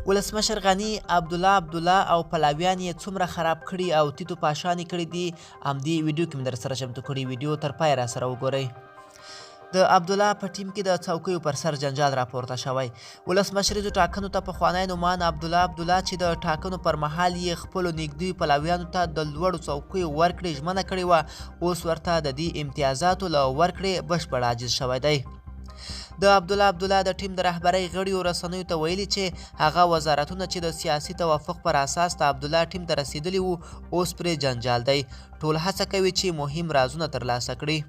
ولسمشر غني، عبدالله عبدالله او پلویان یې څومره خراب کړي او تیتو پاشان یې کړي دي، همدې ویډیو کې مې درسره چمتو کړې. ویډیو تر پایه راسره وګورئ. د عبدالله په ټیم کې د څوکیو پر سر جنجال راپورته شوی. ولسمشریزو ټاکنو ته پخوانی نوماند عبدالله عبدالله چې د ټاکنو پر مهال یې خپلو نږدې پلویانو ته د لوړو څوکیو ورکړې ژمنه کړې وه، اوس ورته د دې امتیازاتو له ورکړې بشپړ عاجز شوی دی. د عبدالله عبدالله د ټیم د رهبرۍ غړیو رسنیو ته ویلي چې هغه وزارتونه چې د سیاسي توافق پر اساس د عبدالله ټیم ته رسېدلي وو، اوس پرې جنجال دی. ټول هڅه کوي چې مهم رازونه ترلاسه کړي.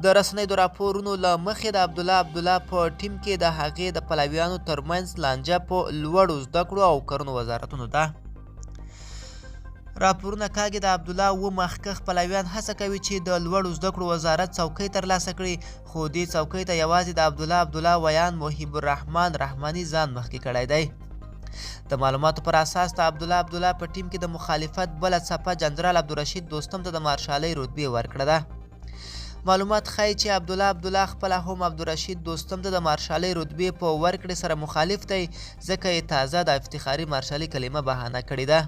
د رسنیو د راپورونو له مخې، د عبدالله عبدالله په ټیم کې د هغې د پلویانو ترمنځ لانجه په لوړو زده کړو او کرنو وزارتونو ده. راپورونه کاږي، د عبدالله اووه مخکښ پلویان هڅه کوي چې د لوړو زده کړو وزارت څوکۍ ترلاسه کړي، خو دې څوکۍ ته یوازې د عبدالله عبدالله ویاند محیب الرحمن رحماني ځان مخکې کړی دی. د معلوماتو پر اساس، د عبدالله عبدالله په ټیم کې د مخالفت بله څپه جنرال عبدالرشید دوستم ته د مارشالۍ رتبې ورکړه ده. معلومات ښایي چې عبدالله عبدالله خپله هم عبدالرشید دوستم ته د مارشالۍ رتبې په ورکړې سره مخالف دی، ځکه یې تازه د افتخاري مارشالي کلمه بهانه کړې ده.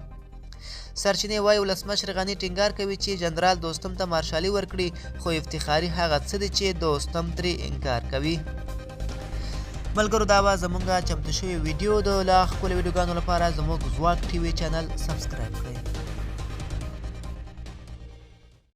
سرچینې وایي، ولسمشر غني ټینګار کوي چې جنرال دوستم ته مارشالي ورکړي، خو افتخاري هغه څه دي چې دوستم ترې انکار کوي. ملګرو، دا وه زمونږ چمتو شوې ویډیو. د لا ښکلو ویډیوګانو لپاره زموږ ځواک ټي وي چینل سبسکرایب کړئ.